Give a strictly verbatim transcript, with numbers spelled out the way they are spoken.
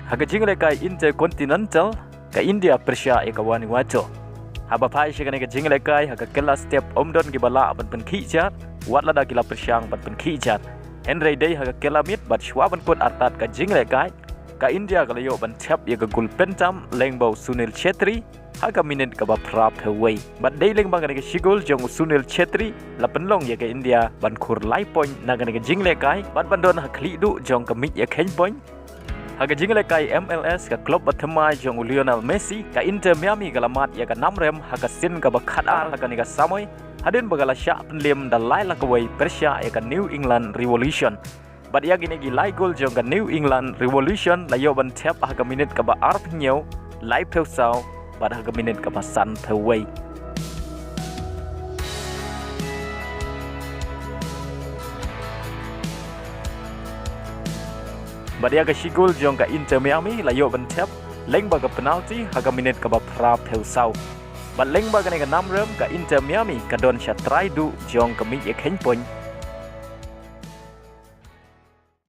Ha ka jinglehkai Intercontinental, ka India pyrshah ïa ka Vanuatu. Haba phai sha kane ka jinglehkai ha ka kylla step ym don kiba lah ban pynkhih jar, wat lada ki la pyrshang ban pynkhih jar. Hynrei dei ha ka kylla miet bad shuwa ban kut artat ka jinglehkai, ka India ka la ïoh ban thep ïa ka gol pyntam lyngba u Sunil Chhetri ha ka minit kaba phra phew wei. Bad dei lyngba kane ka shi gol jong u Sunil Chhetri la pynlong ïa ka India ban khur lai point na kane ka jinglehkai bad ban don ha khlieh duh jong ka miej ïakheiñ point. Ha ka jinglehkai M L S, ka klub bathymmai jong u Lionel Messi, ka Inter Miami ka la mad ïa ka namrem ha ka sien kaba khatar ha kane ka samoi, hadien ba ka la shah pynliem da lai la kawei pyrshah ïa ka New England Revolution. Bad ïa kine ki lai gol jong ka New England Revolution la ïoh ban thep ha ka minit kaba arphew hynñiew, laiphew saw bad ha ka minit kaba sanphew wei. Bad ïa ka shi gol jong ka Inter Miami la ïoh ban thep lyngba ka penalty ha ka minit kaba phraphew saw. Bad lyngba kane ka namrem, ka Inter Miami ka don sha trai duh jong ka miej ïakheiñ point